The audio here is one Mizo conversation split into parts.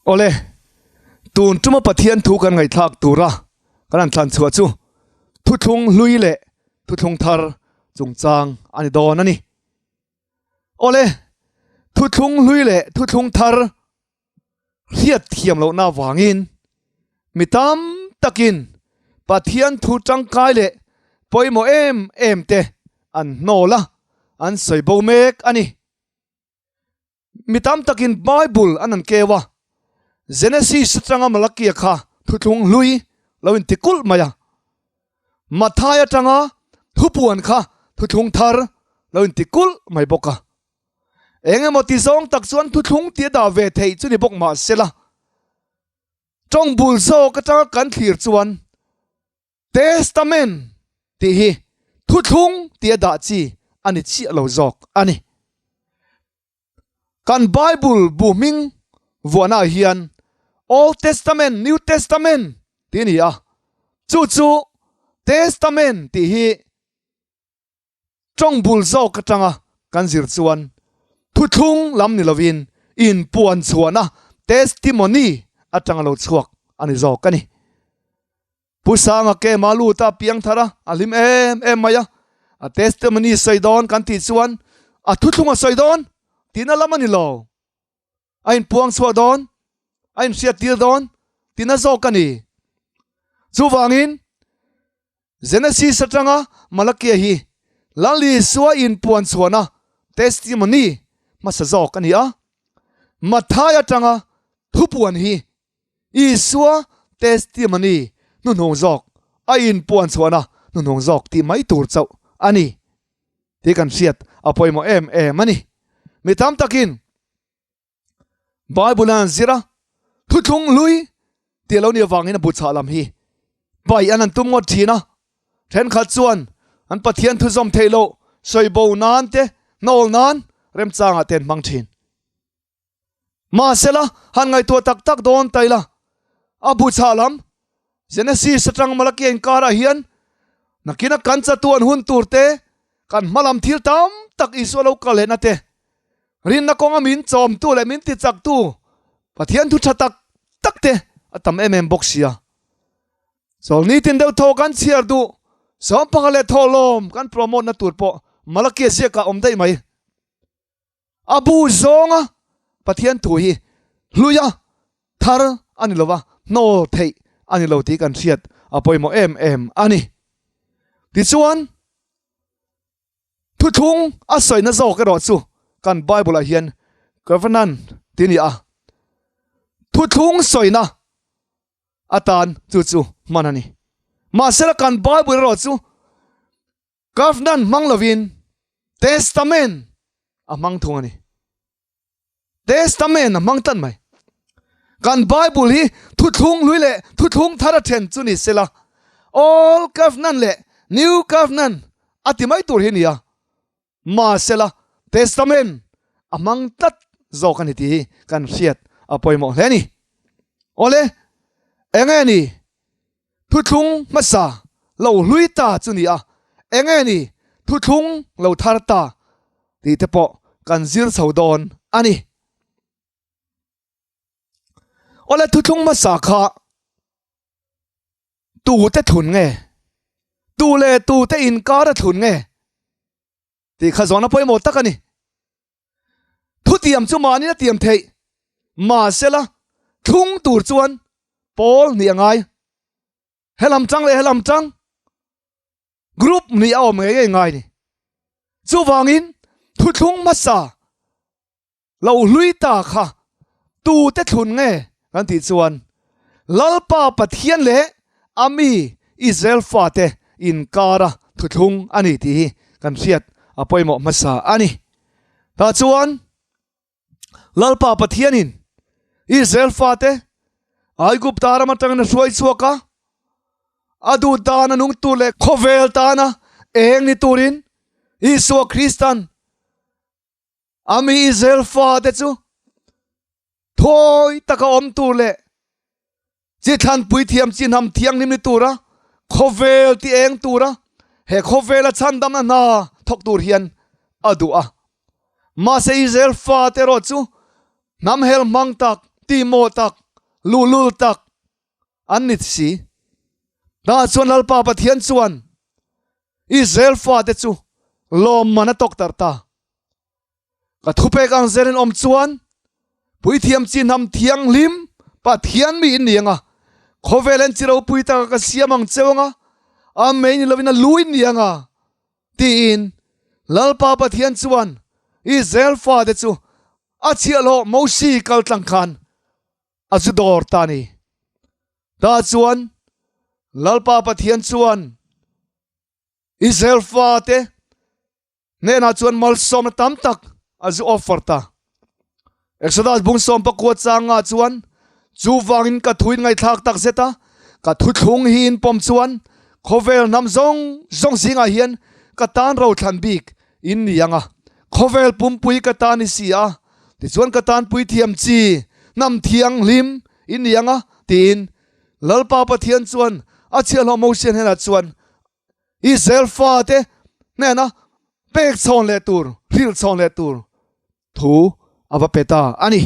Awle, tun tuma Pathian thu kan ngaihthlak tura kan han thlan chhuah chu thuthlung hlui leh thuthlung thar chungchang a ni dawn a ni. Awle, thuthlung hlui leh thuthlung thar hriat thiam lohna avangin mi tam takin Pathian thu tangkai leh pawimawh em em te an hnawl a, an sawi bo mek a ni. Mi tam takin Bible an han keu a, Genesis atanga Malakia kha thuthlung hlui lo inti kulh mai a, Mathai atanga thupuan kha thuthlung thar lo inti kulh mai bawk a. Eng emaw ti zawng tak chuan thuthlung tih a dah ve theih chu ni bawk mah sela, tawng bul zawk atanga kan thlir chuan Testament tih hi thuthlung tih a dah chi a ni chiah lo zawk a ni. Kan Bible bu hming vuahnaah hian Old Testament, New Testament tih a ni a, chu chu Testament tih hi Tawng bul zawk atanga kan zir chuan thuthlung lam ni lovin inpuan chhuahna, testimony, atanga lo chhuak a ni zawk a ni. Pu Sanga Kema lut a piang thar a, a hlim em em mai a, a testimony sawi dawn kan tih chuan a thuthlung a sawi dawn tihna lam a ni lo. A inpuang chhuah dawn, a inhriat tir dawn tihna zawk a ni. Chuvangin Genesis atanga Malakia hi Lal Isua inpuan chhuahna, testimony, hmasa zawk a ni a. Matthai atanga thupuan hi Isua testimony hnuhnung zawk, a inpuan chhuahna hnuhnung zawk tih mai tur chauh a ni tih kan hriat a pawimawh em em a ni. Mi tam takin Bible an zir a, thuthlung hlui tih a lo nih avangin a bu chhah lam hi paih an han tum ngawt thin a. Thenkhat chuan an Pathian thu zawm theih loh sawi bo nan te, hnawl nan remchangah te an hmang thin. Mahsela, han ngaihtuah tak tak dawn ta ila, a bu chhah lam Genesis atang Malakia inkarah hian nakina kan chatuan hun tur te, kan hmalam thil tam tak Isua lo kal lehna te, Rinna kawnga min chawmtu leh min tichaktu Pathian thu tha tak tak te a tam em em bawk sia. Chawl nitin deuh thaw kan chhiar duh, sawmpanga leh thawhlawm kan promote na tur pawh Malakia ziakah awm daih mai. A bu zawnga Pathian thu hi hluia thar a ni lova, hnawl theih a ni lo tih kan hriat a pawimawh em em a ni. Tichuan. Thuthlung a sawina zawk erawh chu kan Bible ah hian Covenant tih a ni a, thuthlung sawina atan chu chu hman a ni. Mahsela kan Bible erawh chu Covenant hmang lovin Testament a hmang thung a ni. Testament a hmang tlat mai. Kan Bible hi thuthlung hlui leh thuthlung thar a then chu ni sela, Old Covenant leh New Covenant a ti mai tur hi a ni a. Mahsela Testament a hmang tlat zawk a ni tih hi kan hriat a pawimawh hle a ni. Awle, enge ni thuthlung hmasa lo hlui ta chu ni a, enge ni thuthlung lo thar ta tih te pawh kan zir chho dawn a ni. Awle thuthlung hmasa kha tu te thlun nge? Tu leh tu te inkar a thlun nge? Tih kha zawhna pawimawh tak a ni. Thutiam chu mahni a tiam theih, mahsela thlung tur chuan pawl nih a ngai. Helam tang leh helam tang group nih a awm ngei ngei ngai ni. Chuvangin thuthlung hmasa lo hlui ta kha tute thlun nge kan tih chuan Lalpa Pathian leh a mi Israel fate inkara thuthlung a ni tih hi kan hriat a pawimawh hmasa a ni. Tah chuan Lalpa Pathianin Israel fate Aigupta ram atangin a hruai chhuak a, a duh dana nung tur leh khawvel tana eng ni turin Isua Kristan A mi Israel fate chu thawi taka awm tur leh chi thlanpui thiam chi hnam thianghlim ni tura khawvel ti eng tura he khawvela chhandamna hna thawk tur hian a duh a. Mahse Israel fate erawh chu hnam hel hmang tak, Tihmawh tak, luhlul tak an ni si. Tah chuan Lalpa Pathian chuan Israel fate chu lawmman a tawktarh ta. Ka thupek ang zel in awm chuan Puithiam chi hnam thianghlim Pathian mi in ni ang a, khawvel en chi ropui taka ka siam ang cheu ang a, a mei ni lovin a lu in ni ang a, tiin Lalpa Pathian chuan Israel fate chu a chhiahhlawh Mosi kal tlang khan a zu dawr ta a ni. Tah chuan Lalpa Pathian chuan Israel fate Hnenah chuan malsawmna tam tak a zu offer ta. Exodus bung 19 changah chuan, Chuvangin ka thuin ngaihthlak tak zet a, ka thuthlung hi in pawm chuan khawvel hnam zawng zawng zingah hian ka tan rothlan bik in ni ang a, khawvel pumpui ka tan i si a, tichuan ka tan puithiam chi hnam thianghlim in ni ang a, tiin Lalpa Pathian chuan a chhiahhlawh Mosia hnenah chuan Israel fate hnena pek chhawn leh tur, hrilh chhawn leh tur thu a va pe ta a ni.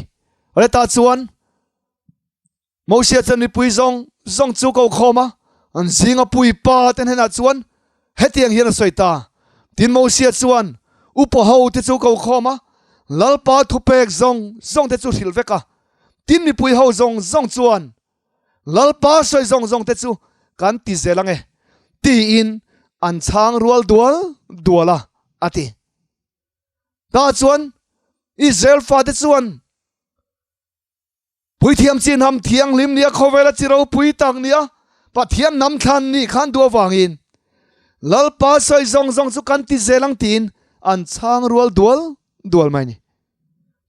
Reta chuan Mosia chuan mipui zawng zawng chu ko khawm a, an zinga puipa te hnenah chuan hetiang hian a sawi ta. Tin Mosia chuan upa ho te chu ko khawm a, Lalpa thupek zawng zawng te chu hrilh vek a. Tin mipui ho zawng zawng chuan Lalpa sawi zawng zawng te chu kan ti zel ang e, tiin an chhang rual dual dual a, a ti. Tah chuan Israel fate chuan Puithiam chinham thianghlim nia khawvela chi ropui tak nia Pathian hnam thlan nih khan duh avangin Lalpa sawi zawng zawng chu kan ti zel ang tiin an chhang rual dual dual mai a ni.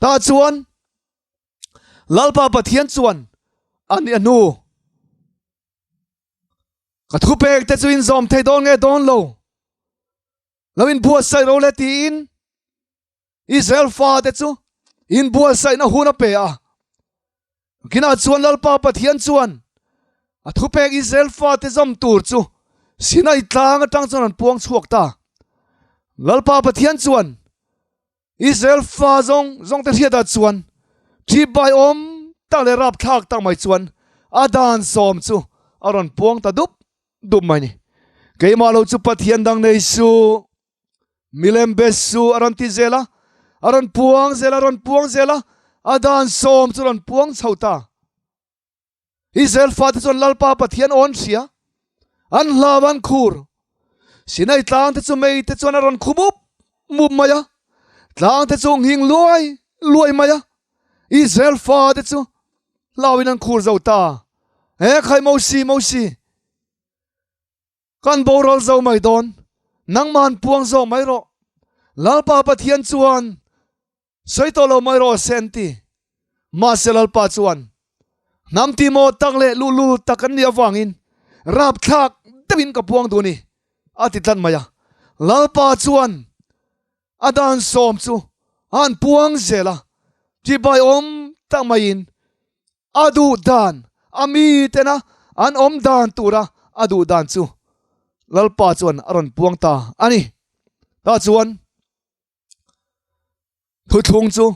Tah chuan Lalpa Pathian chuan a ni a hnu ka thupek te chu in zawm thei dawn nge dawn lo lo in buatsaih ro le tiin Israel fate chu in buatsaihna hun a pe a kinah chuan Lalpa Pathian chuan a thupek Israel fate zawm tur chu Sinai tlang atang chuan an puang chhuak ta Lalpa Pathian chuan Israel fa zawng zawng te hriatah chuan ṭhibai awm tak leh rapthlak tak mai chuan a dan sawm chu a rawn puang ta dup dup mai ni. Keimah lo chu Pathian dang nei suh, milem be suh a rawn ti zel a, a rawn puang zel a, a rawn puang zel a, a dan sawm chu a rawn puang chho ta. Israel fate chuan Lalpa Pathian aw an hria, an hlau an khur. Sinai tlang te chu mei te chuan a rawn khu mup mup mai a, tlang te chu nghing luai luai mai a. Israel fate chu hlauin an khur zo ta. He khai Mosi, Mosi, kan boral zo mai dawn, nangman puang zawk mai rawh. Lalpa Pathian chuan Sawi tawh lo mai rawh se an ti. Mahse Lalpa chuan, Hnam tihmawh tak leh luhlul tak an nih avangin rapthlak deuhin ka puang duh a ni, a ti tlat mai a. Lalpa chuan a dan sawm chu a han puang zel a, chibai awm tak maiin a duh dan, a mitena an awm dan tura a duh dan chu Lalpa chuan a rawn puang ta a ni. Tah chuan. Thuthlung chu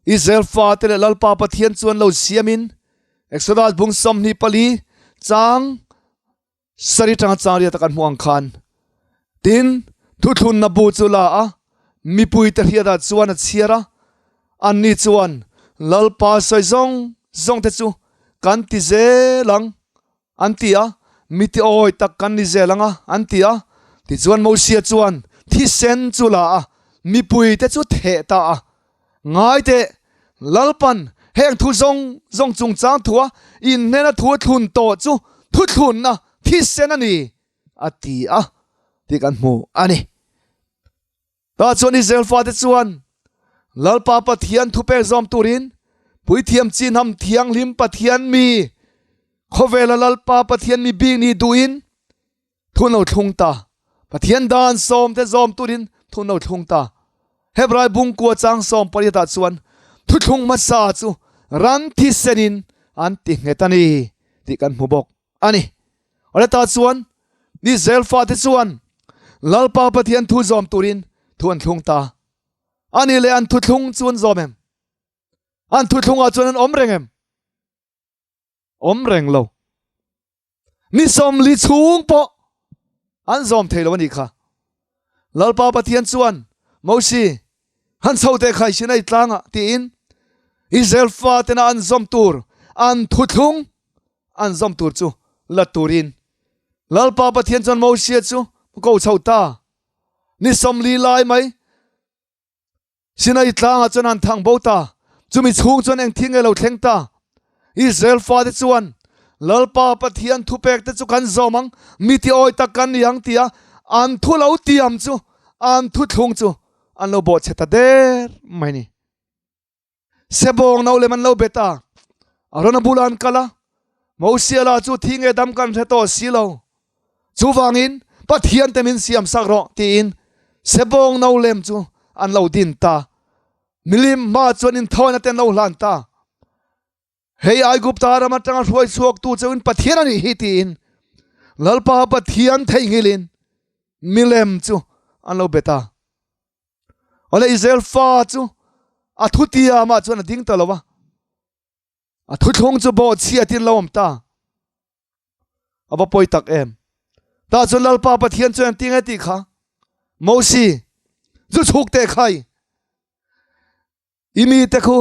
Israel fate leh Lalpa Pathian chuan lo siamin Exodus bung 24 chang sari tanga chang riata kan hmuh ang khan tin thuthlunna bu chu la a mipuite hriatah chuan a chhiar a anni chuan Lalpa sawi zawng zawng te chu kan ti zel ang An ti a, Mi ti awi tak kan ni zel ang a, an ti a. Tichuan Mosia chuan thisen chu la a, mipuite chu theh ta a. Ngai teh, Lalpan heng thu zawng zawng chungchang thua inhnena thu a thlun tawh chu thuthlunna thisen a ni, a ti a, tih kan hmu a ni. Tah chuan Israel fate chuan Lalpa Pathian thupek zawm turin Puithiam chi hnam thianghlim Pathian mi khawvela Lalpa Pathian mi bik nih duhin thu an lo thlung ta. Pathian dan sawmte zawm turin thu an lo thlung ta. Hebrai bungkua chang 18 ah chuan thuthlung hmasa chu ran thisenin an ti nghet a ni tih kan hmu bawk a ni. Awle chuan Israel fate chuan Lalpa Pathian thu zawm turin thu an thlung ta. Ani leh an thuthlung chu an zawm em? An thuthlungah chuan an awm reng em? Awm reng lo. Ni 40 chhung pawh an zawm thei lo a nih kha. Lalpa Pathian chuan, Mosi, han chho teh khai Sinai tlangah, tiin Israel fatena an zawm tur an thuthlung an zawm tur chu la turin Lalpa Pathian chuan Mosia chu ko chho ta. Ni 40 lai mai Sinai tlangah chuan an thang bo ta. Chumi chhung chuan eng thil nge lo thleng ta? Israel fate chuan, Lalpa Pathian thupek te chu kan zawm ang, mi ti awi tak kan ni ang tia an thu lo tiam chu, an thuthlung chu an lo bawhchhe ta der mai ni. Sebawng no lem an lo bet a, Arona bulah an kal a, Mosia lah chu thi nge dam kan hre tawh si lo. Chuvangin Pathian te min siam sak rawh tiin sebawng no lem chu an lo din ta. Milim hma chuan inthawina te an lo hlan ta. Hei Aigupta ram atanga hruai chhuaktu cheuhin Pathian a nih hi tiin Lalpa Pathian theihnghilhin milem chu an lo bet a. Awle Israel fa chu a thutiamah chuan a ding ta lo va. A thuthlung chu bawhchhiatin lo awm ta. A va pawi tak em. Tah chuan Lalpa Pathian chuan ti nge tih kha Mosi zu chhuk te khai i mi te khu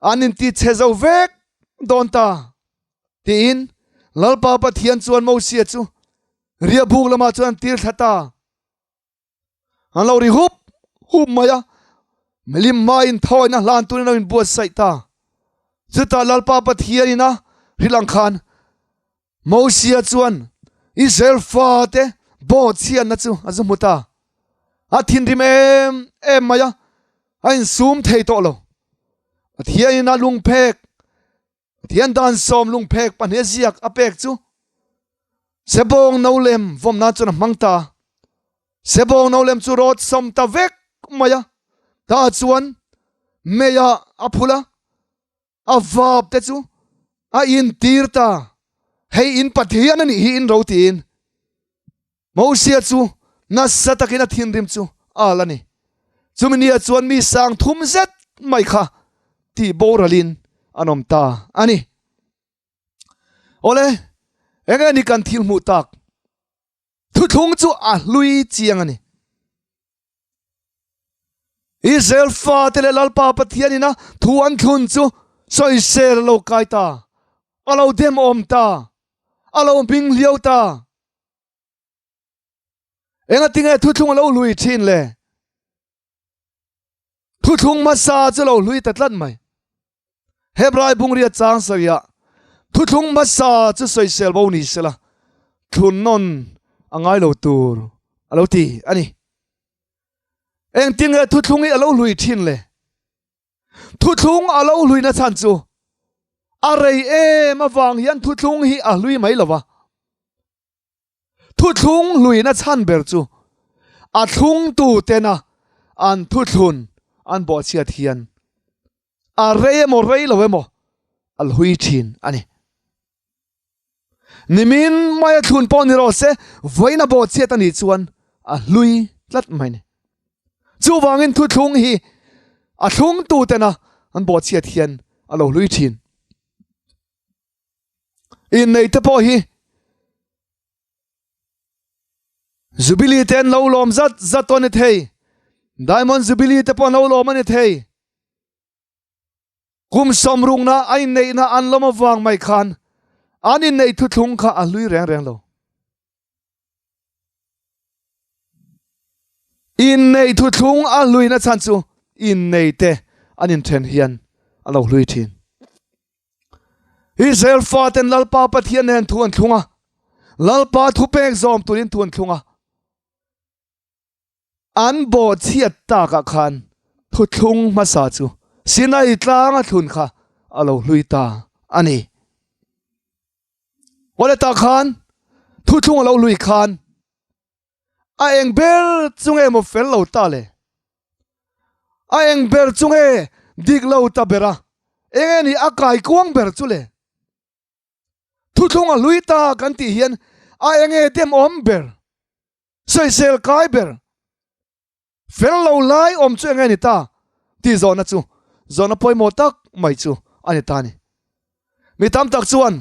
an in ti chhe zo vek dawn ta tiin Lalpa Pathian chuan Mosia chu riahbuk lamah chuan an tir thla ta. An lo ri hup hup mai a, milim hmain thawina hlan turin a lo inbuatsaih ta. Chutah Lalpa Pathianin a hrilh ang khan Mosia chuan Israel fate bawhchhiatna chu a zu hmu ta. A thinrim em em mai a, a insum thei tawh lo. Pathianin a lungphek Pathian dan sawm lungphek pahnih a ziak a pek chu Sebawng no lem vawm nan chuan a hmang ta. Sebawng no lem chu rawt sawm ta vek mai a, tah chuan mei ah a phul a, a vap te chu a intir ta. Hei in Pathian a nih hi in ro tiin Mosia chu nasa takin a thinrim chu a al a ni. Chumi nia chuan mi sang thum zet mai kha tih boralin an awm ta a ni. Awle, eng nge ni kan thil hmuh tak? Thuthlung chu a hlui chiang a ni. Israel fate leh Lalpa Pathianin a thu an thlun chu sawisel a lo kai ta, a lo demawm ta, a lo hming hliau ta. Engatinge thuthlung a lo hlui thin le? Thuthlung hmasa chu lo hlui ta tlat mai. Hebrai bungria chang sawiah thuthlung hmasa chu sawisel bo ni sela thlun nawn a ngai lo tur a lo ti a ni. Engtinge thuthlung hi a lo hlui thin le? Thuthlung a lo hluina chhan chu a rei em avang hian thuthlung hi a hlui mai lo va. Thuthlung hluina chhan ber chu a thlungtu tena an thuthlun an bawhchhiat hian a rei emaw rei lo emaw a hlui thin a ni. Nimin maia thlun pawh ni rawh se, vawiin a bawhchhiat a nih chuan a hlui tlat mai a ni. Chuvangin thuthlung hi a thlungtu tena an bawhchhiat hian a lo hlui thin. Innei te pawh hi Jubilee te an lo lawm zat zat a ni thei. Diamond Jubilee te pawh an lo lawm a ni thei. Kum sawmrukna a inneihna an lawm avang mai khan an inneih thuthlung kha a hlui reng reng lo. Inneih thuthlung a hluina chhan chu innei te an inthen hian a lo hlui thin. Israel faten Lalpa Pathian nen thu an thlung a, Lalpa thupek zawm turin thu an thlung a. An bawhchhiat takah khan thuthlung hmasa chu Sinai tlanga thlun kha a lo hlui ta a ni. Awle tah khan thuthlung a lo hlui khan a eng ber chu nge maw fel lo ta le? A eng ber chu nge dik lo ta ber a? Eng nge ni a kaikuang ber chu le? Thuthlung a hlui ta kan tih hian a eng nge demawm ber? Sawisel kai ber? Fel lo lai awm chu eng nge ni ta? tih zawhna chu zawhna pawimawh tak mai chu a ni ta a ni. Mi tam tak chuan.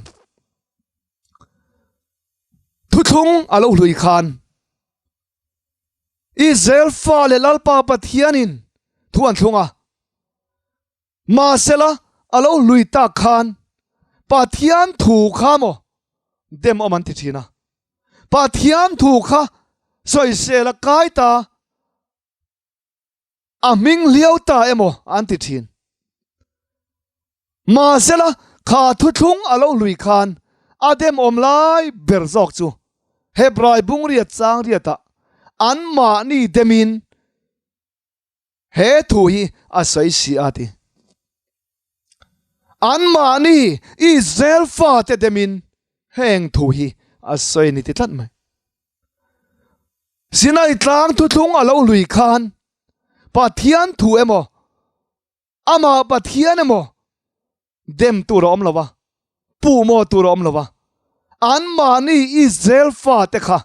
Thuthlung a lo hlui khan Israel fa leh Lalpa Pathianin thu an thlung a. Mahsela a lo hlui tak khan Pathian thu kha maw dem awm an ti thin a. Pathian thu kha sawisel a kai ta a hming hliau ta emaw an ti thin. Mahsela kha thuthlung a lo hlui khan a dem awm lai ber zawk chu Hebrai bungriat chang riatah anmahni demin he thu hi a sawi si a ti. Anmahni Israel fate demin heng thu hi a sawi a ni ti tlat mai. Sinai tlang thuthlung a lo hlui khan Pathian thu emaw amah Pathian emaw dem tur a awm lo va, puh maw tur a awm lo va, anmahni Israel fate kha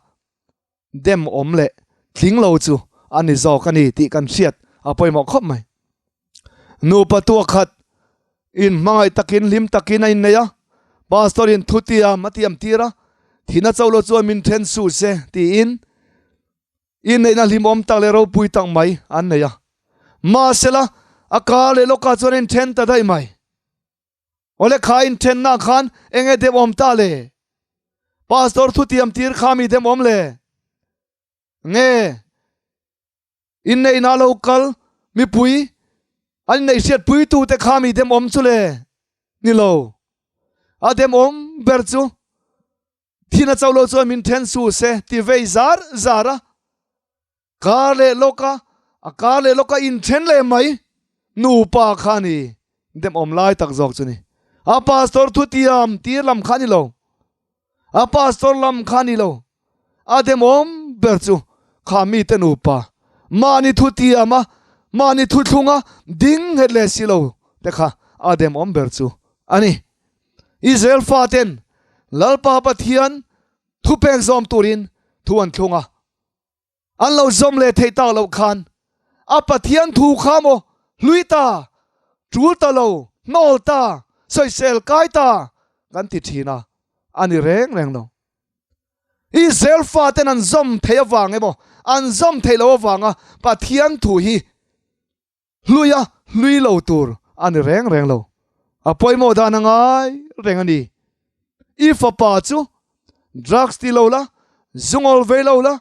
dem awm leh tling lo chu a ni zawk a ni tih kan hriat a pawimawh khawp mai. Nupa tuakhat in hmangaih takin hlim takin a innei a, Pastor in thu tiam a tiam tir a, thihna cho lo chuan min then suh se tiin inneihna hlimawm tak leh ropui tak mai an nei a. Mahsela a kar leh lawkah chuan a inthen ta daih mai. Awle kha inthenna khan eng nge dem awm ta le? Pastor thu tiam tir kha mi dem awm le? Nge Inneihna lo kal mipui an inneih hriatpuitute kha mi demawm chu le? Ni lo. A demawm ber chu thina cho lo chuan min then su se ti vei zar zar a, kar leh lawka a kar leh lawka inthen leh mai nupa kha ni demawm lai tak zawk chu ni. A pastor thutiam tir lam kha ni lo. A pastor lam kha ni lo. A demawm ber chu kha mite nupa mahni thu tiam a, mahni thu thlung a ding nghet leh si lo te kha a demawm ber chu a ni. Israel faten Lalpa Pathian thupek zawm turin thu an thlung a. An lo zawm leh theih tak loh khan a Pathian thu kha maw hlui ta, tul ta lo, hnawl ta, sawisel kai ta kan ti thin a, a ni reng reng lo. Israel faten an zawm theih avang emaw an zawm theih loh avanga Pathian thu hi hlui a hlui lo tur a ni reng reng lo. A pawimawh dan a ngai reng a ni. I fapa chu drugs ti lo la, zungawl vei lo la,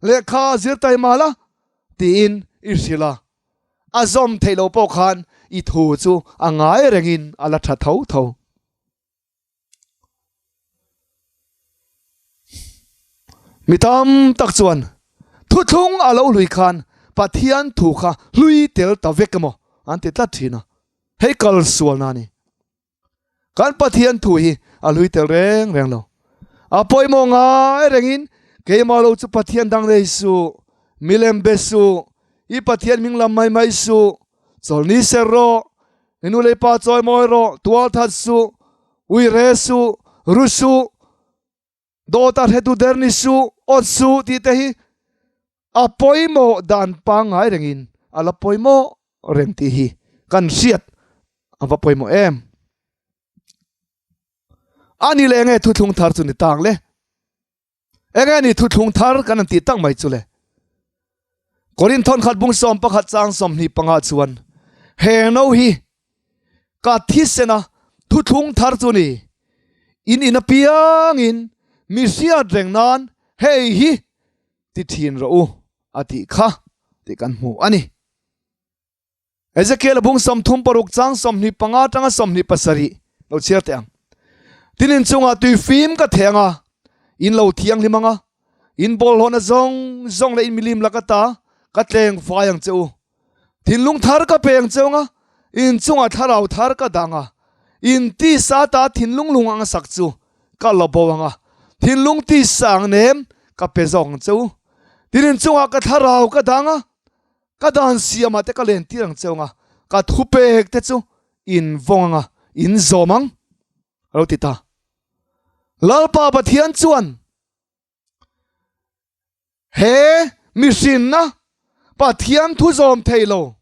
lehkha zir taima la tiin i hrilh a. A zawm theih loh pawh khan i thu chu a ngai rengin a la tha tho tho. Mi tam tak chuan thuthlung a lo hlui khan Pathian thu kha hlui tel ta vek emaw an ti tlat thin a, hei kal sualna a ni. Kan Pathian thu hi a hlui tel reng reng lo. A pawimawh ngai rengin keimah lo chu Pathian dang nei suh, milem be suh, i Pathian hming lam mai mai suh, chawlhni ser rawh, I nu leh pa chawi mawi rawh, tual that suh, ui re suh, ru suh, dawt a hretu der ni suh, awt suh tih te hi a pawimawh dan pangngai rengin a la pawimawh reng tih hi kan hriat a va pawimawh em. A ni leh nge thuthlung thar chu ni tang le? Enge ni thuthlung thar kan han tih tak mai chu le? Korinthon khat bung 11 chang 25 chuan he no hi ka thisena thuthlung thar chu ni in in apiangin mi hriat reng nan hei hi ti thin rawh u a tih kha tih kan hmu a ni. Ezekiel bung 36 chang 25 atanga 27 lo chhiar teh ang. Tin in chungah tui fim ka theng a, in lo thianghlim ang a, in bawlhhlawhna zawng zawng leh in milim lak ata ka tleng fai ang che u. Thinlung thar ka pe ang che ang a, in chungah thlarau thar ka dang a, in tisa ata thinlung lung ang sak chu ka la bo ang a, thinlung tisa ang nem ka pe zawk ang che u. Tin in chungah ka thlarau ka dang a, Ka dan siamah te ka len tir ang che anga, ka thu pek te chu in vawng anga, in zawm ang, a lo ti ta. Lalpa Pathian chuan he mihrinna Pathian thu zawm thei lo,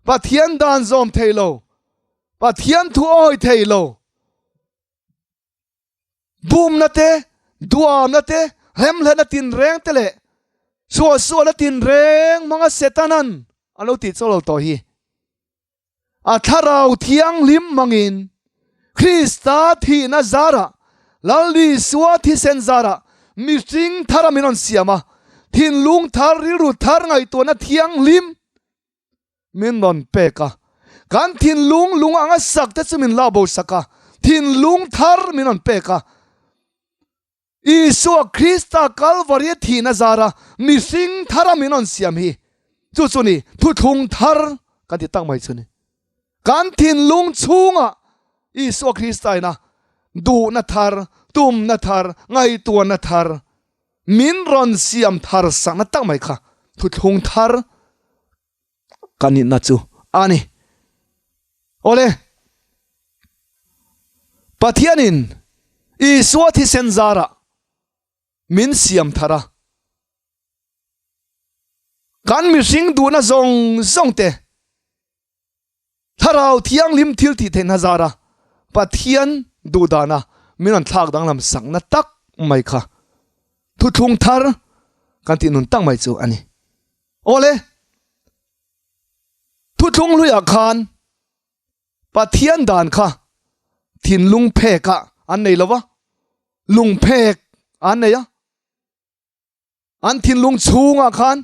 Pathian dan zawm thei lo, Pathian thu awi thei lo, Bumna te, duamna te, Hlemhlena tinreng te leh suahsuahna tinreng hmanga Setanan a lo tih chaw lo tawh hi. A Thlarau Thianghlim hmangin Krista thihna zarah, Lal Isua thisen zarah mihring thara min rawn siam a, thinlung thar, rilru thar ngaihtuahna thianghlim min rawn pek a. Kan thinlung lung anga sak te chu min lak bo sak a, thinlung thar min rawn pek a. Isua Krista Kalvaria thihna zara mihring thara min rawn siam hi chu chu ni thuthlung thar kan ti tak mai chu ni. Kan thinlung chhungah Isua Krista ina duhna thar, tumna thar, ngaihtuahna thar min rawn siam thar sakna tak mai kha thuthlung thar kan nihna chu a ni. Awle, Pathianin Isua thisen zarah min siam thar a, kan mihring duhna zawng zawng te Thlarau Thianghlim thil tih theihna zara Pathian duhdana min rawn thlak danglam sakna tak mai kha thuthlung thar kan tih nun tak mai chu a ni. Awle, thuthlung hluiah khan Pathian dan kha thinlung phekah an nei lo va, lung phek an nei a. An thinlung chhungah khan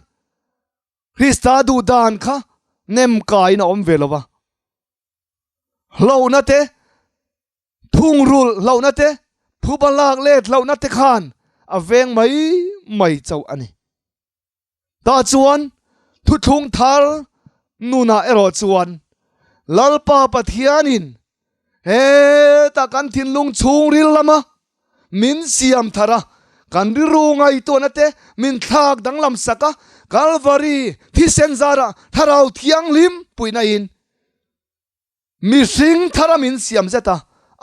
Krista duh dan kha nem kaiin a awm ve lo va. Hlauhna te, thungrulh hlauhna te, phuba lak let hlauhna te khan a veng mai mai chauh a ni. Tah chuan thuthlung thar nunah erawh chuan Lalpa Pathianin hetah kan thinlung chhungril lama min siam thar a, kan rilru ngaihtuahna te min thlak danglam sak a, Kalvari thisen zarah Thlarau Thianghlim puihna in Mihring thara min siam zet a,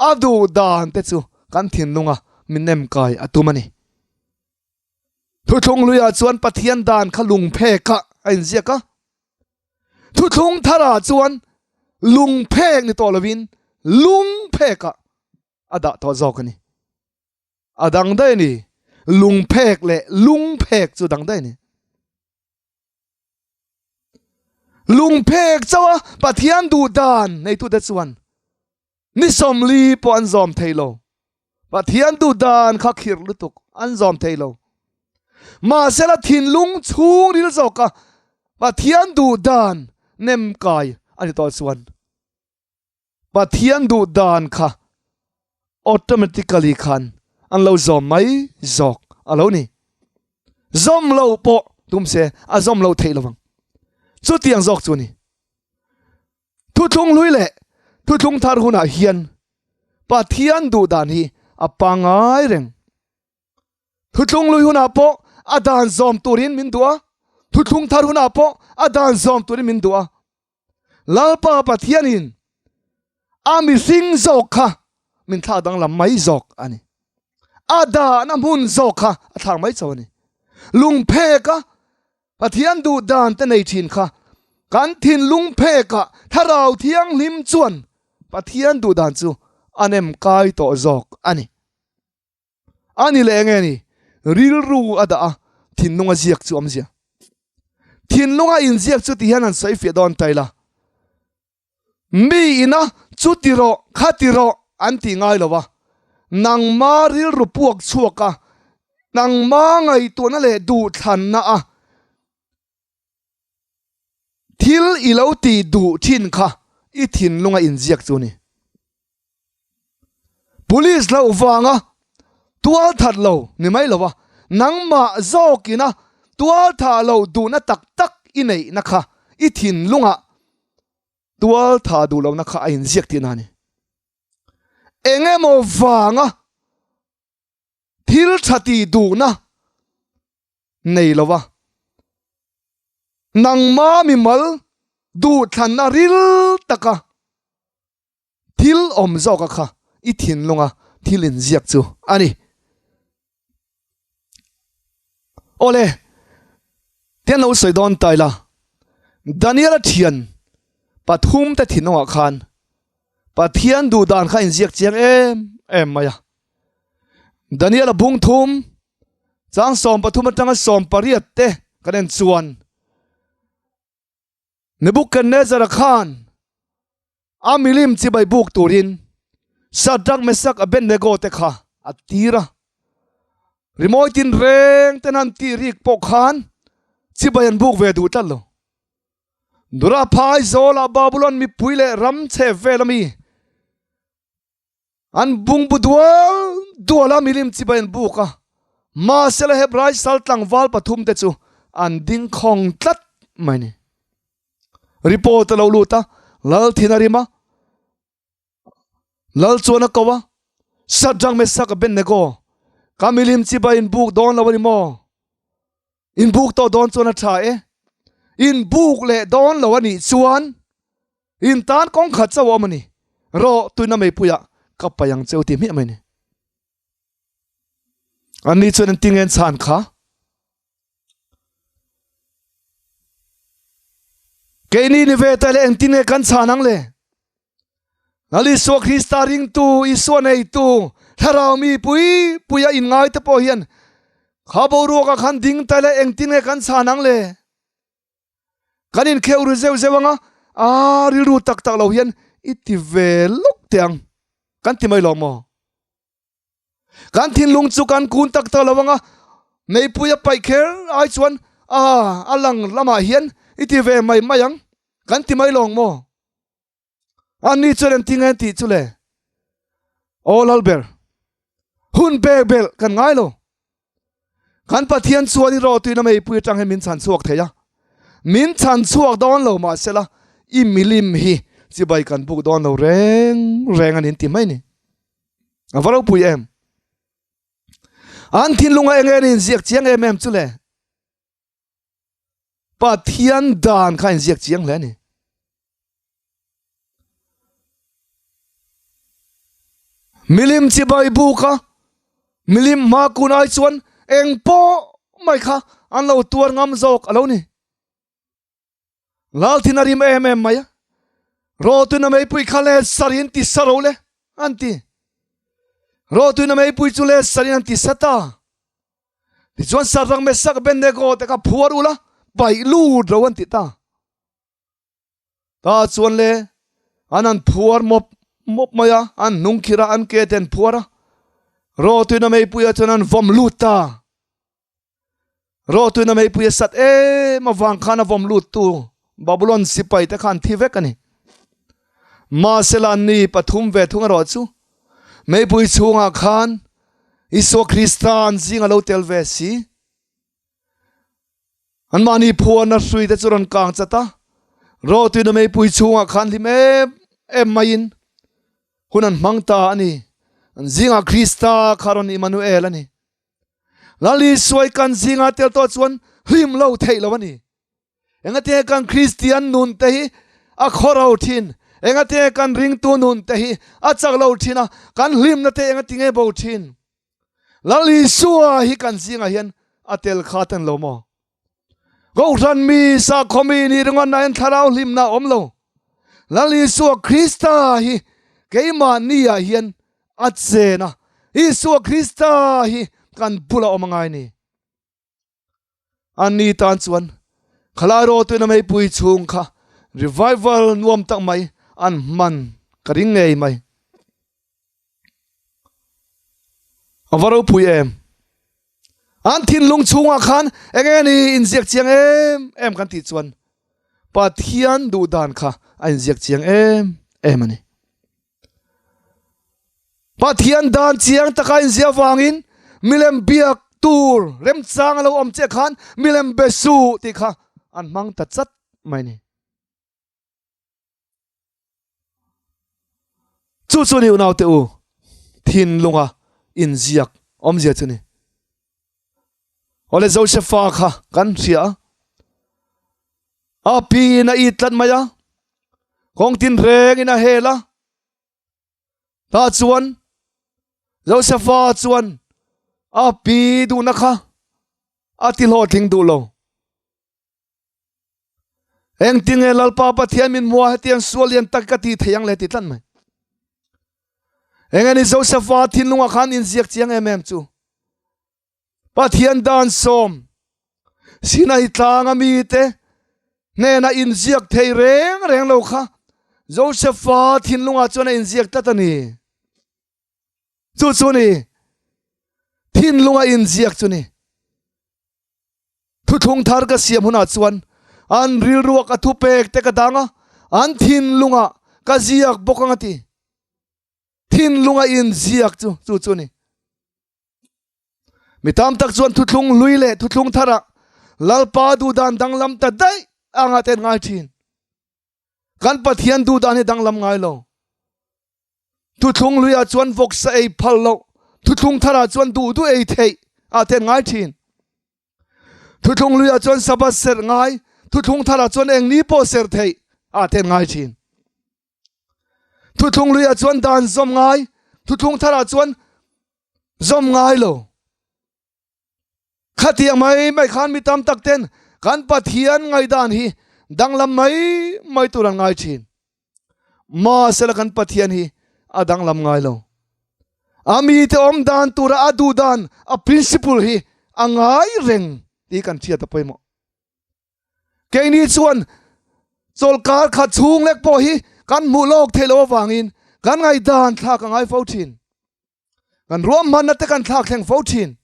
a duh dan te chu kan thinlunga min nem kai a tum a ni. Thuthlung hluiah chuan Pathian dan kha lungphekah a inziak a, thuthlung tharah chuan lungphek ni tawh lovin lungphekah a dah tawh zawk a ni. A dang daih a ni, lungphek leh lungphek chu dang daih a ni. Lungphek chauh a Pathian duh dan neitute chuan ni 40 pawh an zawm thei lo. Pathian duh dan kha khirh lutuk an zawm thei lo. Mahsela thinlung chhungril zawka Pathian duh dan nem kai a ni tawh chuan Pathian duh dan kha automatically khan an lo zawm mai zawk a lo ni. Zawm lo pawh tum se a zawm lo theih lovang. Chutiang zawk chu a ni. Thuthlung hlui leh thuthlung thar hunah hian Pathian duh dan hi a pangngai reng. Thuthlung lui hunah pawh a dan zawm turin min duh a, thuthlung thar hunah pawh a dan zawm turin min duh a. Lalpa Pathianin a mihring zawk kha min thlak danglam mai zawk a ni. A dahna hmun zawk kha a thlak mai chauh a ni. Lungpheka Pathian duh dan te nei thin kha kan thinlung phekah Thlarau Thianghlim chuan Pathian duh dan chu a nem kai tawh zawk a ni. A ni leh enge ni? Rilru a dah a, thinlung a ziak chu awmzia. Thinlung a inziak chu ti hian han sawi fiah dawn ta ila. Mi ina chu ti rawh, kha ti rawh an tih ngai lo a. Nangma rilru puak chhuak a, nangma ngaihtuahna leh duhthlanna a thil i lo tih duh thin kha i thinlung a inziak chu a ni. Police loh vanga tual that lo ni mai lo a, nangmah zawkina tual thah loh duhna tak tak i neihna kha i thinlungah tual thah duh lohna kha a inziak tihna a ni. Eng emaw vanga thil tha tih duhna nei lo a, nangma mimal duhthlanna ril taka Thil awm zawka kha i thinlunga thil inziak chu a ni. Awle, tian lo sawi dawn ta ila, Daniela thian pathumte thinlungah khan Pathian duh dan kha inziak chiang em em mai a. Daniela bung thum. Chang 13 atanga 18 te kan en chuan Nebuchadnezzar-a khan a milim chibai buk turin Shadrach, Meshach, Abednego te kha a tir a. Rimawi tinreng ten an tih rik pawh khan chibai an buk ve duh tlat lo. Dura phai zawlah Babulon mipui leh ram chhe vel ami An bungbu dual dual a milim chibai an buk a, mahsela Hebrai sal tlangval pathum te chu an ding khawng tlat mai a ni. Report a lo lut a, Lal thin a rim a, Lal chuan a ko a, Shadrach, Meshach, Abednego, ka milim chibai in buk dawn lo a ni maw? In buk tawh dawn chuan a tha e. In buk leh dawn lo a nih chuan in tan kawng khat chauh a awm a ni. Rawh tuina meipuiah ka paih ang cheu ti hmiah mai a ni. Anni chuan an tinge an chhan kha. Keini ni ve ta le engtin nge kan chhan ang le? Lal Isua Krista ringtu, Isua neitu, Thlarau mi pui puia inngai te pawh hian kha boruakah khan ding ta ila engtin nge kan chhan ang le? Kan inkheuh ri zeuh zeuh anga a rilru tak tak lo hian i ti ve lawk teh ang kan ti mai lo maw? Kan thinlung chu kan kun tak tak lo anga meipui a paih kher ai chuan a a lang lamah hian i ti ve mai mai ang kan ti mai lawng maw? Ani chuan engtin nge an tih chu le? Aw Lalber, hun pek belh kan ngai lo. Kan Pathian chuan i rawtuina meipui atang hian min chhan chhuak thei a. Min chhan chhuak dawn lo mahsela i milim hi chibai kan buk dawn lo reng reng a ni an ti mai ni. A va ropui em! An thinlunga eng nge an inziak chiang em em chu le? Pathian dan kha inziak chiang hle a ni. Milim chibai buka milim hma kun ai chuan eng pawh mai kha an lo tuar ngam zawk a lo ni. Lalthin a rim em em mai a, Rawtuina meipui kha let sarin ti sa ro le an ti. Rawtuina meipui chu let sarin an ti sa ta. Tichuan Shadrach, Meshach, Abednego te kha phuar ula paih lut ro an ti ta. Ta chuan le an an phuar mawp mawp mai a, an hnung khir a, an ke te an phuar a. Rawtuina meipui ah chuan an vawm lut ta. Rawtuina meipui a sat em avang khan a vawm lut tu Babulon sipai te khan thi vek a ni. Mahsela ni pathum ve thung erawh chu meipui chhungah khan Isua Krista an zing a lo tel ve si. Anmahni phuarna hrui te chu rawn kang chat a, rawtuina meipui chhungah khan hlim em em maiin hun an hmang ta a ni. An zingah Krista kha rawn Immanuel a ni. Lal Isuai kan zinga tel tawh chuan hlim lo theih lo a ni. Engate kan Kristian nun te hi a khawro thin, engate kan ringtu nun te hi a chak lo thin a, kan hlimna te engati nge bo thin. Lal Isua hi kan zingah hian a tel kha ten lo maw? Kohhran mi, sakhaw mi nih ringawt nain thlarau hlimna a awm lo. Lal Isua Krista hi keimahni ah hian a chen a, Isua Krista hi kan bulah awm a ngai ni. Anni tan chuan khalai rawtuina meipui chhung kha revival nuam tak mai an hman ka ring ngei mai. A va ropui em? An thinlung chhungah khan eng eng a ni inziak chiang em em kan tih chuan Pathian duh dan kha a inziak chiang em em a ni. Pathian dan chiang taka inziah avangin milem biak tur remchang a lo awm chiah khan milem be suh tih kha an hmang ta chat mai a ni. Chu chu ni unaute u, thinlunga inziak awmzia chu ni. Awle Josefa kha kan hria a, a piin a it tlat mai a, kawng tinrengin a hel a, tah chuan Josefa chuan a pi duhna kha a ti hlawhtling duh lo. Engtin nge Lalpa Pathian min hmua hetiang sual lian tak ka ti thei ang le ti tlat mai. Enge ni Josepha thinlungah khan inziak chiang em em chu. Pathian dan sawm Sinai tlanga mite hnena inziak thei reng reng lo kha Josefa thinlungah chuan a inziak tlat a ni. Chu chu ni thinlunga inziak chu ni. Thuthlung thar ka siam hunah chuan an rilrua ka thupek te ka dang a, an thinlungah ka ziak bawk ang a ti. Thinlunga inziak chu chu chu ni. Mi tam tak chuan thuthlung hlui leh thuthlung tharah Lalpa duhdan danglam ta daih anga te an ngai thin. Kan Pathian duhdan hi danglam ngai lo. Thuthlung hluiah chuan vawksa ei phal loh, thuthlung tharah chuan duh duh ei theih ah te an ngai thin. Thuthlung hluiah chuan Sabbath serh ngai, thuthlung tharah chuan eng ni pawh serh theih ah te an ngai thin. Thuthlung hluiah chuan dan zawm ngai, thuthlung tharah chuan zawm ngai lo. Khatiang mai mai khan mi tam tak ten kan Pathian ngaihdan hi danglam mai mai tur an ngai thin. Mahsela kan Pathian hi a danglam ngai lo. A mite awm dan tura a duh dan, a principle hi a ngai reng tih kan hriat a pawimawh. Keini chuan chawlhkar khat chhung lek pawh hi kan hmuh lawk theih loh avangin kan ngaihdan thlak a ngai fo thin. Kan ruahmanna te kan thlak thleng fo thin.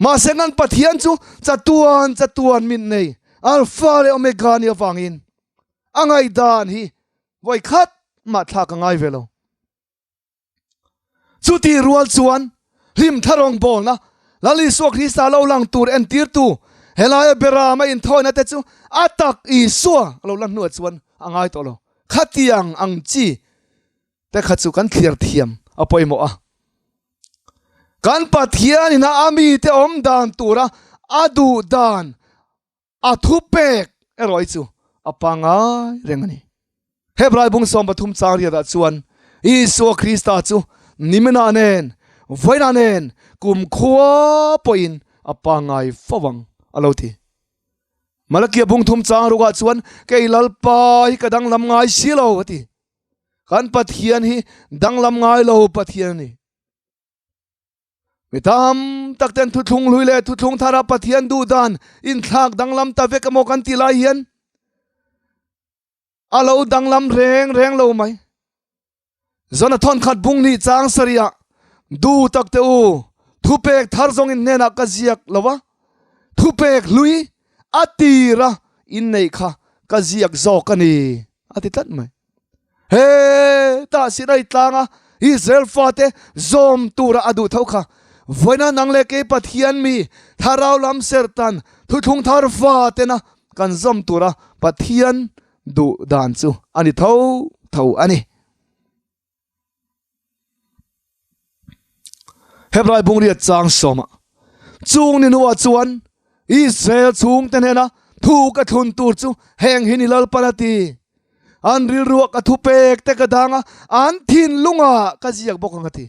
Mahse kan Pathian chu chatuan chatuan min nei Alpha leh Omega ni avangin a ngaihdan hi vawi khat mah thlak a ngai ve lo. Chutih rual chuan hlim thla rawngbawlna Lal Isua Krista lo lang tur entirtu helaia Berama inthawina te chu a tak Isua a lo lan hnuah chuan a ngai tawh lo. Khatiang ang chi te kha chu kan thlir thiam a pawimawh a. Kan Pathianin a a mite awm dan tura a duh dan A thupek erawh hi chu a pangngai reng a ni. Hebrai bung 13 chang riatah chuan Isua Krista chu niminah nen, vawiinah nen, kumkhua pawhin a pangngai fo ang a lo ti. Malakia bung thum chang rukah chuan kei Lalpa hi ka danglam ngai si lo a ti. Kan Pathian hi danglam ngai lo Pathian a ni. Mi tam tak ten thuthlung hlui leh thuthlung thara Pathian duh dan inthlak danglam ta vek emaw kan tih lai hian a lo danglam reng reng lo mai. Zona thawn khat bung nih chang sarih ah duh tak te u thupek thar zawng in hnenah ka ziak lo a, thupek hlui a tira inneih kha ka ziak zawk a ni a ti tlat mai. He tah Sinai tlanga Israel fate zawm tura a duh tho kha vawiina nang leh kei Pathian mi thlarau lam serhtan thuthlung thar fatena kan zawm tura Pathian duh dan chu a ni tho tho a ni. Hebrai bungriat chang sawmah chung ni hnuah chuan Israel chhungte hnena thu ka thlun tur chu heng hi ni Lalpan a ti. An rilruah ka thupek te ka dang a, an thinlungah ka ziak bawk ang a ti.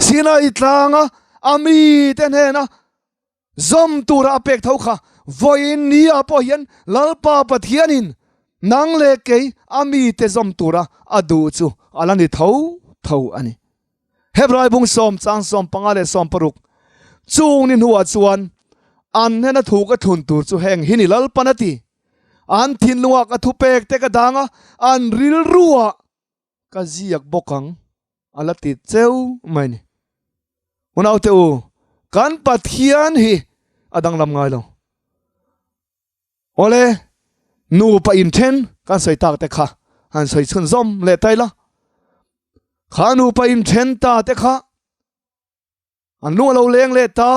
Sinai tlanga a mite hnena zawm tura a pek tho kha vawiin ni ah pawh hian Lalpa Pathianin nang leh kei a mite zawm tura a duh chu a la ni tho tho a ni. Hebrai bung sawm chang 15 leh 16 Chung ni hnuah chuan an hnena thu ka thlun tur chu heng hi ni Lalpan a ti. An thinlungah ka thupek te ka dang a, an rilruah Ka ziak bawk ang a la ti cheu mai ni. Unaute u, kan Pathian hi a danglam ngai lo. Awle, nupa inthen kan sawi tak te kha han sawi chhunzawm leh ta ila. Kha nupa inthen ta te kha an lung a lo leng leh ta.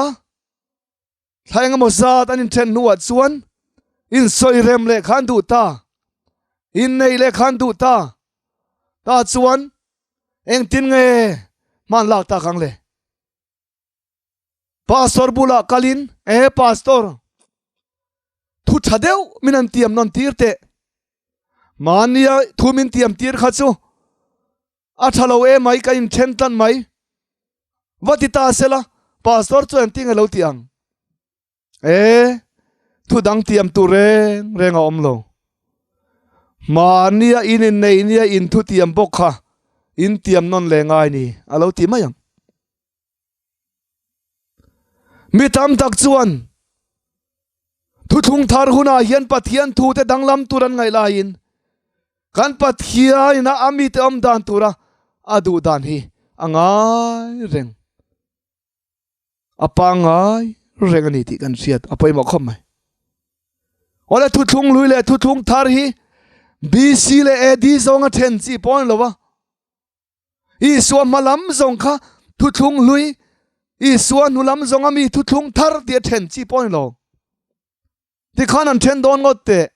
Thla engemaw zat an inthen hnuah chuan insawi rem leh khan duh ta, inneih leh khan duh ta. Tah chuan engtin nge hman lak tak ang le? Pastor bulah kalin, E Pastor, thu tha deuh min han tiam nawn tir teh. Mahnia thu min tiam tir kha chu a tha lo emai ka inthen tlan mai. Va ti ta sela pastor chu engtin nge lo ti ang? E thu dang tiam tur reng reng a awm lo. Mahnia in inneih nia in thu tiam bawk kha in tiam nawn leh ngai ni a lo ti mai ang. Mi tam tak chuan thuthlung thar hunah hian Pathian thute danglam tur an ngaih laiin kan Pathianin a a mite awm dan tura a duh dan hi a ngai reng. A pangngai reng a ni tih kan hriat a pawimawh khawp mai. Awle thuthlung hlui leh thuthlung thar hi BC leh AD zawnga then chi pawh a ni lo va. Isua hma lam zawng kha thuthlung hlui, Isua hnu lam zawnga mi thuthlung thar tih a then chi pawh a ni lo. Tikhan an then dawn ngawt teh.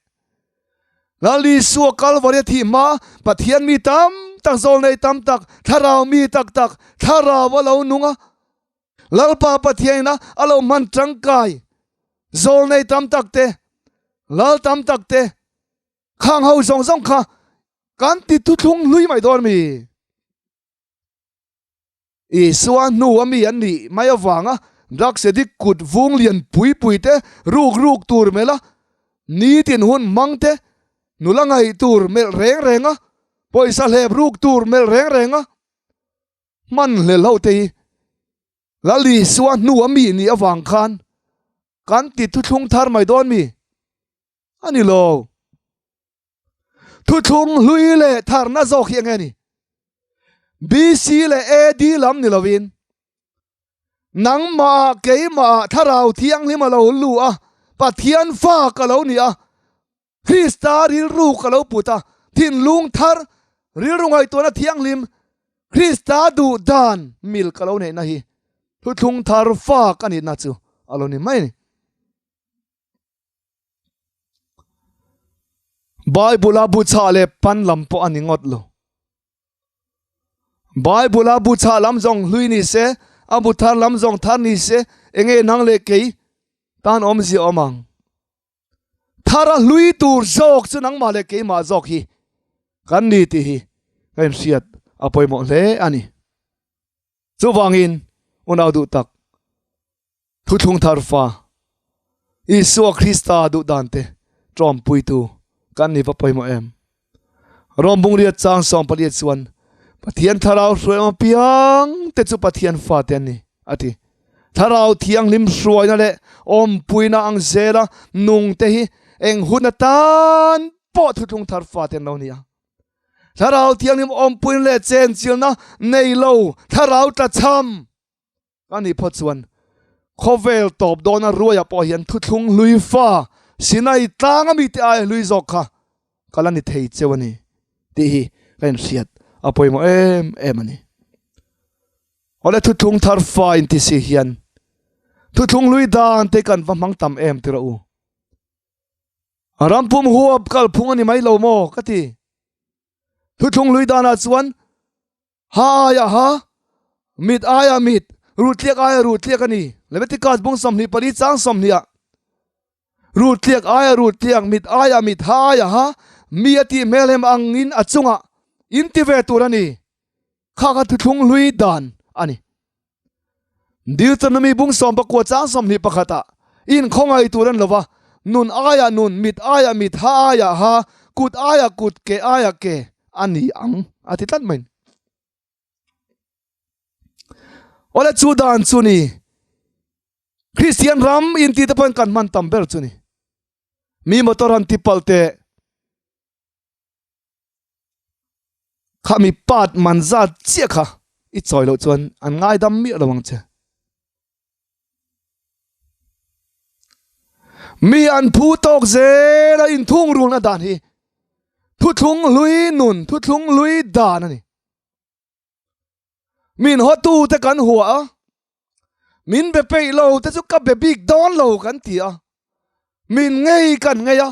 Lal Isua Kalvari a thih hma Pathian mi tam tak, zawlnei tam tak, thlarau mi tak tak, thlarau a lo nung a, Lalpa Pathian ina a lo hman tangkai zawlnei tam tak te, lal tam tak te, khang ho zawng zawng kha kan ti thuthlung hlui mai dawn mi? Isua hnu a mi an nih mai avanga drugs addict kut vung lian pui pui te ruk ruk tur melh a, nitin hun hmang te nula ngaih tur melh reng reng a, pawisa hlep ruk tur melh reng reng a hman hlel ho te hi Lal Isua hnu a mi nih avang khan kan ti thuthlung thar mai dawn mi a ni lo. Thuthlung hlui leh tharna zawk hi enge ni? BC leh AD lam ni lovin nangmah keimah thlarau thianghlim a lo lu a, Pathian fa ka lo ni a, Krista rilru ka lo put a, thinlung thar rilru ngaihtuahna thianghlim Krista duh dan mil ka lo neihna hi thuthlung thar fa ka nihna chu a lo ni mai a ni. Bible a bu chhah leh pan lam pawh a ni ngawt lo. Bible a bu chhah lam zawng hlui ni se, a bu thar lam zawng thar ni se, enge nang leh kei tan awmzia awm ang. Thar a hlui tur zawk chu nangmah leh keimah zawk hi kan ni tih hi ka inhriat a pawimawh hle a ni. Chuvangin unau duh tak Thuthlung thar fa Isua Krista duh dan te tawmpuitu kan ni va pawimawh em? Rom bungriat chang 18 chuan Pathian thlarau hruai awm apiang te chu Pathian fa te an ni a ti. Thlarau thianghlim hruaina leh awmpuina ang zela nung te hi eng hun atan pawh thuthlung thar fa te an lo ni a. Thlarau thianghlim awmpuina leh chenchilna nei lo thlarau tlachham Ka nih phawt chuan khawvel tawp dawna ruaiah pawh hian thuthlung hlui fa Sinai tlanga mite aia hlui zawk kha ka la ni thei cheu a ni tih hi ka inhriat a pawimawh em em a ni. Awle thuthlung thar fa inti si hian thuthlung hlui dan te kan va hmang tam em tira u. Rampum huap kalphung a ni mai lo maw ka ti. Thuthlung hlui danah chuan Ha aia ha, mit aia mit, ruhtliak aia ruhtliak a ni. Leviticus bung 24 chang 20 ah ruhtliak aia ruhtliak, mit aia mit, ha aia ha, mi a tih hmelhem angin a chungah in ti ve tur a ni. Kha kha thuthlung hlui dan a ni. Deuteronomy bung 19 chang 21 ah in khawngaih tur an lova, nun aia nun, mit aia mit, ha aia ha, kut aia kut, ke aia ke a ni ang a ti tlat mai. Awle chu dan chu ni Kristian ram inti te pawhin kan hman tam ber chu ni. Mi motor han ti palh teh kha mi part man zat chiah kha i chawi loh chuan an ngaidam miah lo ang che. Mi an phu tawk zel a inthung rulna dan hi thuthlung hlui nun thuthlung hlui dan a ni. Min hawtu te kan hua a, min be peih lo te chu ka be bik dawn lo kan ti a, min ngei kan ngei a,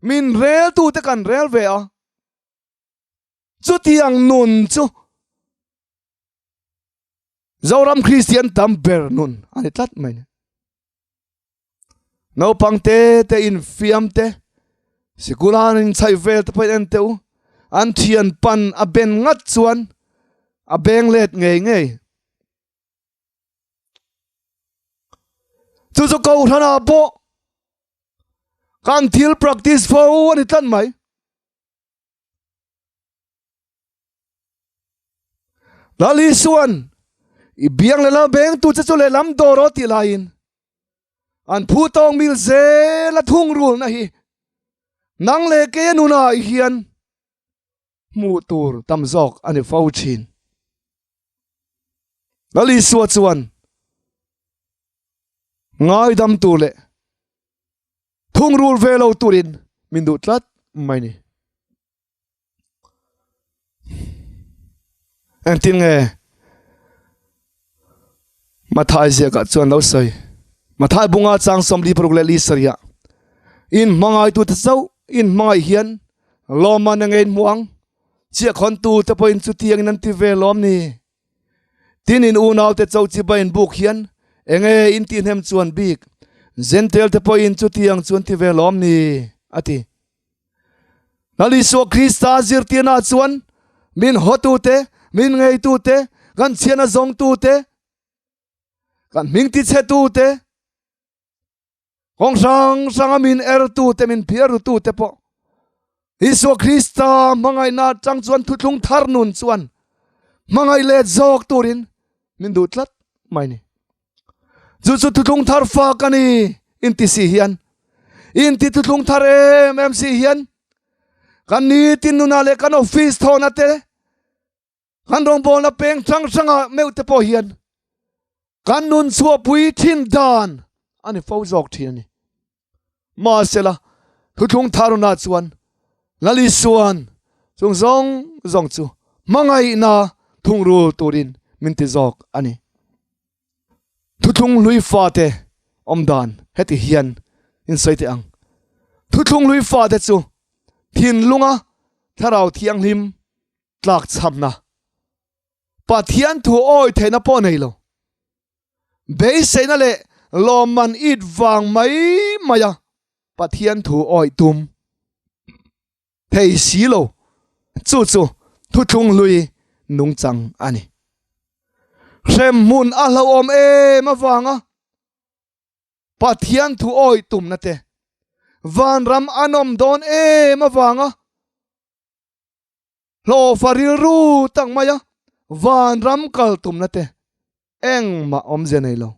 min rel tu te kan rel ve a. Chutiang nun chu Zoram Kristian tam ber nun a ni tlat mai ni. Naupang te te infiam te, sikul an inchhaih vel te pawhin en teh u, an thian pan a ben ngat chuan a beng let ngei ngei. Chu chu Kohhranah pawh kan thil practice fo a ni tlat mai. Lal Isuan. I biang lehlam bengtu che chu lehlam dawr aw tih laiin an phu tawng mil zel a thungrulna hi nang leh kei a nunah hian hmuh tur tam zawk a ni fo thin. Lal Isua chuan ngaidam tur leh thungrul ve lo turin min duh tlat mai ni. Engtin nge Mathai ziakah chuan lo sawi Mathai bunga chang 46 in hmangaitute chauh in hmangaih hian lawmman enge in hmuh ang chiahkhawntute pawhin chutiangin an ti ve lawm ni Tin in unaute chauh chibai in buk hian enge in tihnem chuan bik Gentile te pawhin chutiang chu an ti ve lawm ni a ti. Lal Isua Krista zirtirna chuan min hawtute, min ngeitute, kan chhiatna zawngtute, kan hming tichhetute, kawng hrang hranga min ertute, min phiarrutute pawh Isua Krista hmangaihna atang chuan thuthlung thar nun chuan hmangaih let zawk turin min duh tlat mai ni. Chu chu thuthlung thar fak a ni inti si hian inti thuthlung thar em em si hian kan nitin nunah leh kan office thawhna te kan rawngbawlna peng hrang hrangah meuh te pawh hian kan nun chhuahpui thin dan a ni fo zawk thin a ni. Mahsela thuthlung thar hunah chuan Lal Isua'n chung zawng zawng chu hmangaihna thungrul turin min ti zawk a ni. Thuthlung hlui fate awm dan heti hian in sawi teh ang. Thuthlung hlui fate chu thinlunga thlarau thianghlim tlakchhamna, Pathian thu awi theihna pawh nei lo, Beiseina leh lawmman it vang mai mai a Pathian thu awih tum thei si lo. Chu chu thuthlung hlui nungchang a ni. Hremhmun a hlauhawm em avanga Pathian thu awih tumna te, vanram a nawm dawn em avanga Hlawhfa rilru tak mai a, vanram kal tumna te engmah awmzia nei lo.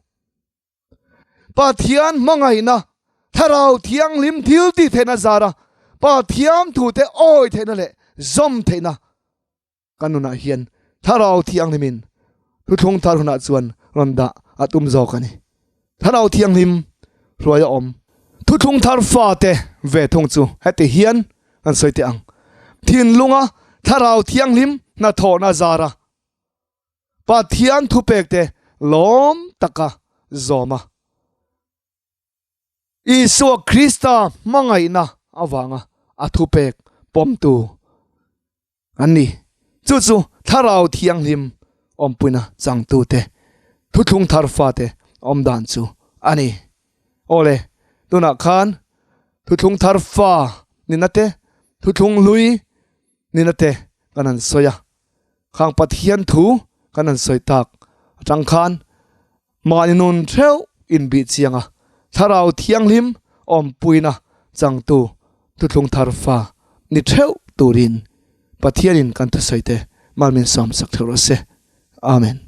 Pathian hmangaihna, Thlarau Thianghlim thil tih theihna zara Pathian thute awi theihna leh zawm theihna kan nunah hian Thlarau Thianghlimin thuthlung thar hunah chuan rawn dah a tum zawk a ni. Thlarau Thianghlim hruai a awm. Thuthlung thar fate ve thung chu heti hian kan sawi teh ang, Thinlunga Thlarau Thianghlim hnathawhna zara Pathian thupekte lawm taka zawm a, Isua Krista hmangaihna avanga a thupek pawmtu an ni. Chu chu Thlarau Thianghlim awmpuina changtute thuthlung thar fate awm dan chu a ni. Awle, tunah khan thuthlung thar fa nina te, thuthlung hlui nina te kan han sawi a. Khang Pathian thu kan han sawi tak atang khan mahni nun theuh inbih chiang a, Thlarau Thianghlim awmpuina changtu thuthlung thar fa ni theuh turin Pathianin kan thusawi te mal min sawm sak theuh rawh se. Amen.